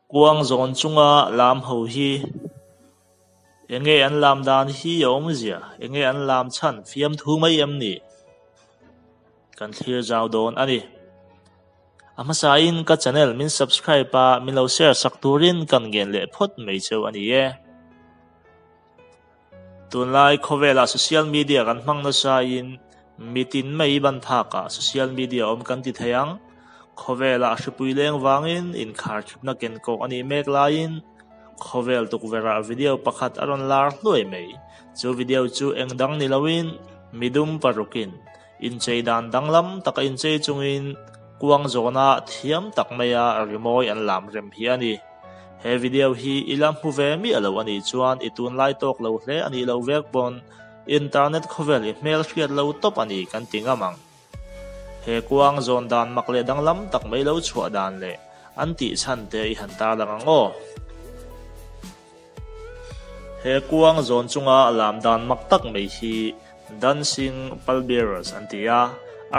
Kuang zawn chunga lam ho hi enge an lam dan hi a awmzia, enge an lam chhan fiamthu mai em ni? Kan thlir zau dawn a ni. A hmasain ka channel min subscribe a min lo share sak turin kan ngen leh phawt mai cheu a ni e. Tunlai khawvelah social media kan hmang nasain mitin mai ban phakah social media awm kan ti thei ang. Khawvelah hripui leng vangin inkharkhipna kenkawk a nih mek laiin khawvel tukverhah video pakhat a rawn lar hluai mai. Chu video chu eng dang ni loin midum parukin inchei dan danglam taka inchei chungin kuang zawna thiam tak maia rimawi an lam rem hi a ni. He video hi i la hmu ve miah lo a nih chuan i tunlai tawk lo hle a nih loh vek pawn internet khawvel i hmel hriat lo tawp a ni kan ti ngam ang. He kuang zawn dan mak leh danglam tak mai lo chhuah dan leh an tih chhan te i han tarlang ang aw. He kuang zawn chunga lam dan mak tak mai hi Dancing Pallbearers an ti a,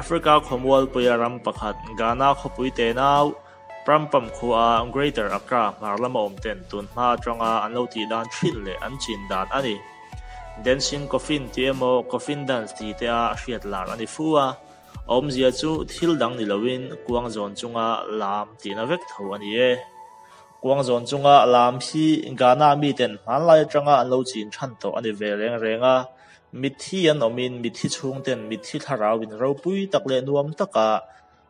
Africa khawmualpuia ram pakhat Ghana khawpui tenau Prampam khua Greater Accra hmar lama awm ten tun hma atanga an lo tih dan thin leh an chin dan a ni. Dancing Coffin tih emaw Coffin Dance tih te a hriat lar a ni fu a, a awmzia chu thil dang ni loin kuang zawn chunga lam tihna vek tho a ni e. Kuang zawn chunga lam hi Ghana miten hmanlai atanga an lo chin than tawh a ni ve reng reng a, mitthi an awmin mitthi chhungten mitthi thlarauin ropui tak leh nuam taka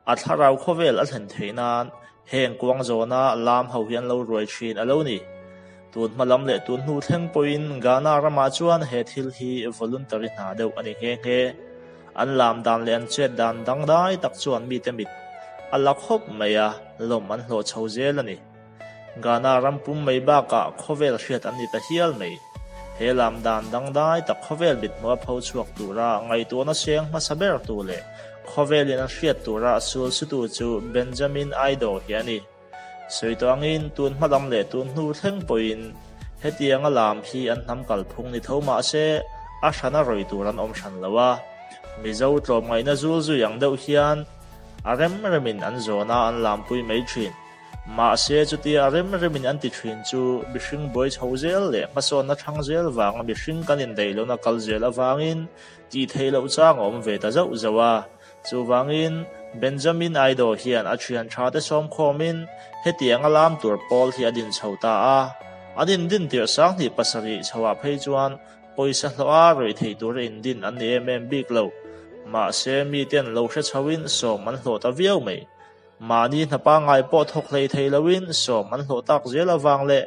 A thlarau khawvel a thlen theih nan heng kuang zawna lam ho hi an lo ruai thin a lo ni. Tun hma lam leh tun hnu thleng pawhin Ghana ramah chuan he thil hi voluntary hna deuh a ni nghe nghe. An lam dan leh an chet dan dangdai tak chuan mite mit a la khawp mai a, lawm an hlawh chho zel a ni. Ghana ram pum mai bakah khawvel hriat an ni ta hial mai. He lam dan dangdai tak khawvel mithmuh a pho chhuak tura ngaihtuahna seng hmasa ber tu leh khawvelin an hriat tura sul sutu chu Benjamin Aido hi a ni. Sawi tawh angin tun hma lam leh tun hnu thleng pawhin hetianga lam hi an hnam kalphung ni tho mah se a hrana rawi tur an awm hran lo a. Mizo tlawmngaihna zul zui ang deuh hian a rem remin an zawn a an lampui mai thin. Mahse, chutia a rem remin an ti thin chu mihring buai chho zel leh hmasawnna thang zel vanga mihring kan indaih lohna kal zel avangin tih theih loh chang a awm ve ta zauh zauh a. Chuvangin, Benjamin Aido hian a thian tha te sawmkhawmin hetianga lam tur pawl hi a din chho ta a. An indin tirh 2007 chhoah phei chuan pawisa hlawha rawih theih tura indin an ni em em bik lo. Mahse, miten lo hre chhoin sawm an hlawh ta viau mai. Mahni hna pangngai pawh thawk hlei thei loin sawm an hlawh tak zel avang leh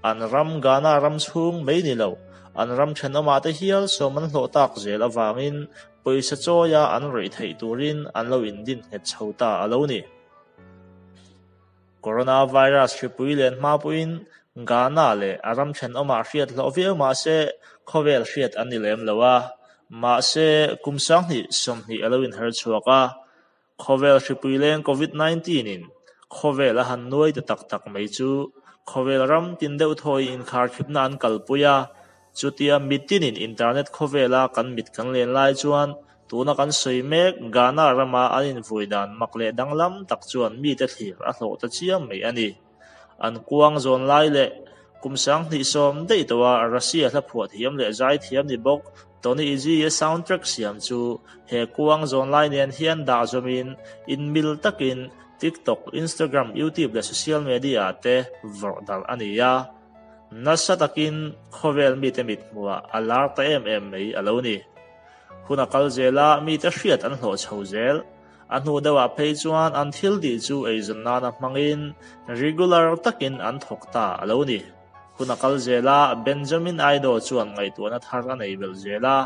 an ram Ghana ram chhung mai ni lo, an ram thenawmah te hial sawm an hlawh tak zel avangin pawisa chawia an rawih theih turin an lo indin nghet chho ta a lo ni. Coronavirus hripui len hma pawhin Ghana leh a ram thenawmah hriat hlawh viau mah se khawvel hriat an ni lem lo a, mahse kum 2020 a lo inher chhuak a, Khawvel hripui leng Covid 19 in khawvel a han nuai ta tak tak mai chu khawvel ram tin deuh thawi inkharkhipna an kalpui a, chutia mitinin internet khawvela kan mit kan len lai chuan tuna kan sawi mek Ghana rama an invui dan mak leh danglam tak chuan mite thlir a hlawh ta chiam mai a ni. An kuang zawn lai leh kum 2010 daih tawha Russia hla phuah thiam leh zai thiam ni bawk Tony Izzy-a soundtrack siam chu he kuang zawn lai nen hian dah zawmin inmil takin TikTok, Instagram, YouTube leh social media ah te vawrh darh a ni a. Nasa takin khawvel mite mithmuhah a lar ta em em mai a lo ni. Hun a kal zel a, mite hriat an hlawh chho zel. A hnu deuhah phei chuan an thil tih chu eizawn nana hmangin regular takin an thawk ta a lo ni. Hun a kal zel a, Benjamin Aido chuan ngaihtuahna thar a nei belh zel a,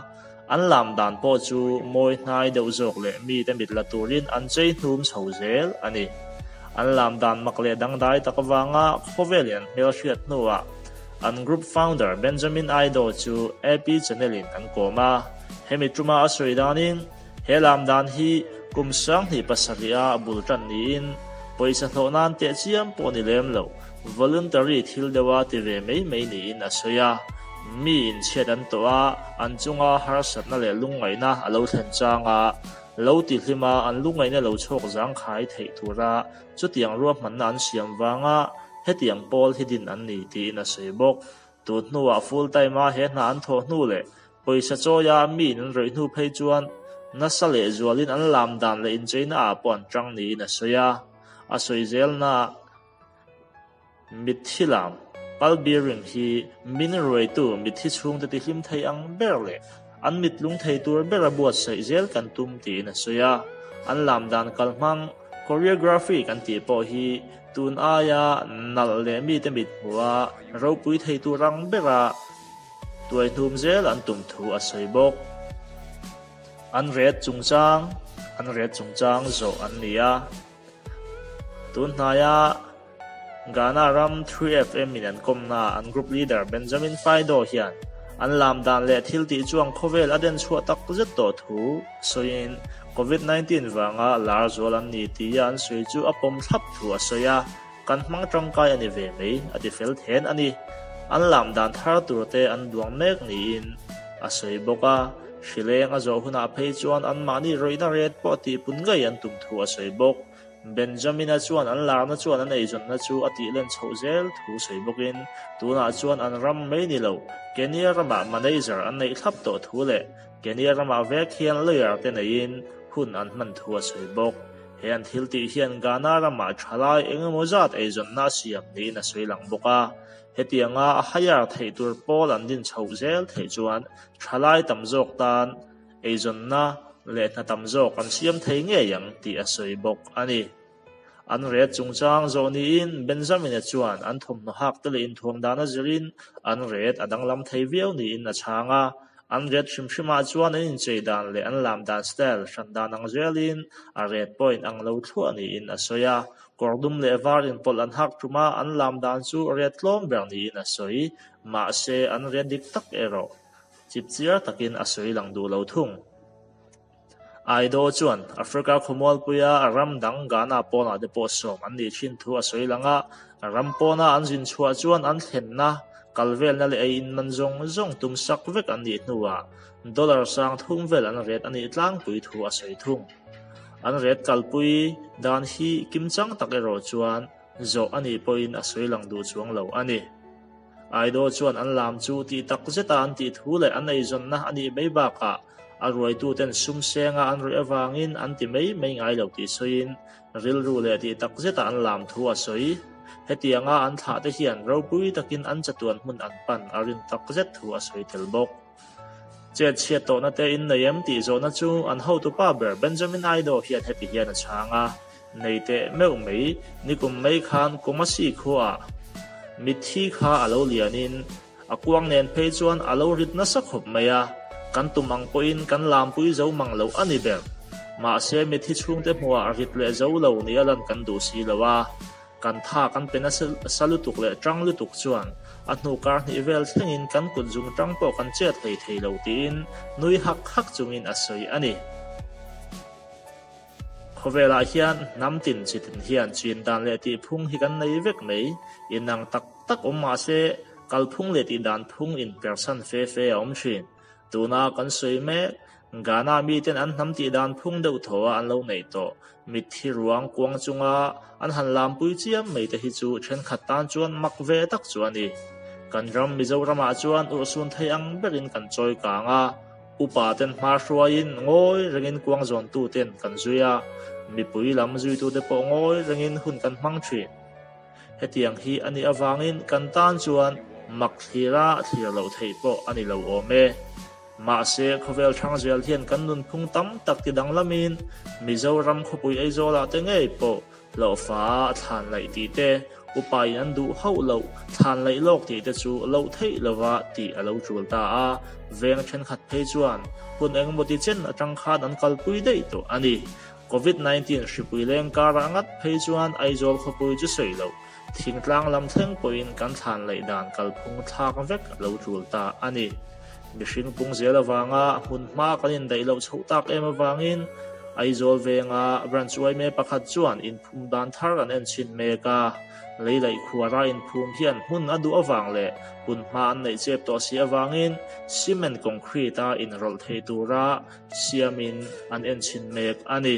an lam dan pawh chu mawi hnai deuh zawk leh mite mit la turin an chei hnum chho zel a ni. An lam dan mak leh dangdai tak avanga khawvelin an hmelhriat hnuah an group founder Benjamin Aido chu AP channel-in an kawm a, hemi tuma a sawi danin, He lam dan hi kum 2007 a bul tan niin pawisa hlawh nan teh chiam pawh ni lem lo, voluntary thil deuha ti ve mai mai niin a sawi a. Mi inchhiat an tawh a, an chunga harsatna leh lungngaihna a lo thlen chang a, lo ti hlim a, an lungngaihna lo chhawk zangkhai theih tura chutiang ruahmanna an siam vanga hetiang pawl hi din an ni tiin a sawi bawk. Tun hnuah full time a he hna an thawh hnu leh pawisa chawia miin an rawih hnu phei chuan nasa leh zualin an lam dan leh incheina ah pawh an tang niin a sawi a. A sawi zelnaah Mitthi lam, pallbearing, hi min ruaitu mitthi chhungte tihlim thei ang ber leh an mit lung thei tur bera buatsaih zel kan tum tiin a sawi a. An lam dan kalhmang, choreography, kan tih pawh hi tun aia nalh leh mite mit hmuha ropui thei tur ang bera tuaihnum zel an tum thu a sawi bawk. An ret chungchang, An ret chungchang zawh an ni a. Tun hnaia Ghana ram 3FM in an kawmna an group leader Benjamin Faido hian an lam dan leh thil tih chuang khawvel a den chhuah tak zet tawh thu sawiin Covid 19 vanga lar zual an ni tia an sawi chu a pawm thlap thu a sawi a, kan hmang tangkai a ni ve mai a ti fel then a ni. An lam dan thar tur te an duang mek niin a sawi bawk a. Hrileng a zawh hunah phei chuan anmahni rawihna ret pawh tihpun ngei an tum thu a sawi bawk. Benjamina chuan an larna chuan an eizawnna chu a tihlen chhoh zel thu sawi bawkin tunah chuan an ram mai ni lo, Kenya ramah manager an neih thlap tawh thu leh Kenya ramah vek hian lawyer te neiin hun an hman thu a sawi bawk. He an thil tih hian Ghana ramah thalai engemaw zat eizawnna a siam niin a sawi lang bawk a. Hetianga a hire theih tur pawl an din chhoh zel theih chuan thalai tam zawk tan eizawnna leh hna tam zawk an siam thei ngei ang tih a sawi bawk a ni. An ret chungchang zawh niin Benjamin-a chuan an thawmhnaw hak te leh inthuam dan a zirin an ret a danglam thei viau niin a chhang a. An ret hrim hrimah chuan an inchei dan leh an lam dan style hran dan ang zelin a ret pawh inang lo thluah niin a sawi a. Kawr dum leh var inpawlh an hak tum a, an lam dan chu ret tlawm ber niin a sawi. Mahse, an ret dik tak erawh chipchiar takin a sawi lang duh lo thung. Aido chuan Africa khawmualpuia ram dang Ghana pawnah te pawh sawm an nih thin thu a sawi lang a, ram pawna an zin chhuah chuan an thlenna, kal velna leh ei in man zawng zawng tum sak vek an nih hnuah dollar sang thum vel an ret a nih tlangpui thu a sawi thung. An ret kalpui dan hi kimchang tak erawh chuan zawh a nih pawhin a sawi lang duh chuang lo a ni. Aido chuan an lam chu tih tak zeta an tih thu leh an eizawnna a nih mai bakah a ruaituten sum senga an ruih avangin an ti mai mai ngai lo tih sawiin rilru leh tih tak zeta an lam thu a sawi. Hetianga an thlahte hian ropui takin an chatuan hmun an pan a rin tak zet thu a sawi tel bawk. Chet chhiat tawhna te in nei em tih zawhna chu an hotupa ber Benjamin Aido hian heti hian a chhang a, Nei teh meuh mai, nikum mai khan Kumasi khuaah mitthi kha a lo lianin a kuang nen phei chuan a lo rit nasa khawp mai a, kan tum ang pawhin kan lampui zo mang loh a ni ber. Mahse mitthi chhungte hmuhah rit leh zo lo nia lan kan duh si lo a. Kan tha kan pe nasa lutuk leh tang lutuk chuan a hnu kar hnih vel thlengin kan kut zung tang pawh kan chet hlei thei lo tiin nui hak hak chungin a sawi a ni. Khawvelah hian hnam tin chi tin hian chin dan leh tihphung hi kan nei vek mai. Inang tak tak awm mah se kalphung leh tihdan phung inpersan fe fe a awm thin. Tuna kan sawi mek, Ghana miten an hnam tih dan phung deuh thaw a an lo neih tawh. Mitthi ruang kuang chunga an han lampui chiam mai te hi chu thenkhat tan chuan mak ve tak chu a ni. Kan ram Mizoramah chuan urhsun thei ang berin kan chawi kang a, upa ten hma hruaiin ngawi rengin kuang zawntu ten kan zui a, mipui lam zuitute pawh ngawi rengin hun kan hmang thin. Hetiang hi a nih avangin kan tan chuan mak thlira thlir loh theih pawh a ni lo awm e. Mahse, khawvel thang zel hian kan nunphung tam tak ti danglamin Mizoram khawpui Aizawlah te ngei pawh hlawhfa thlan laih tih te, upain an duh hauh loh thlan laih lawk tih te chu loh theih lova tih a lo tul ta a, veng thenkhat phei chuan hun engemaw ti chen atang khan an kalpui daih tawh a ni. Covid 19 hripui leng karah ngat phei chuan Aizawl khawpui chu sawi loh, thingtlang lam thleng pawhin kan thlan laih dan kalphung thlak vek a lo tul ta a ni. Mihring pung zel avanga hmun hma kan indaih loh chhoh tak em avangin Aizawl venga branch yma pakhat chuan inphum dan thar an en chhin mek a, lei laih khuara inphum hian hmun a duh avang leh hmun hma an neih chep tawh si avangin cement concrete-a inrawlh thei tura siamin an en chhin mek a ni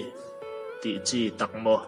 tih chi tak maw?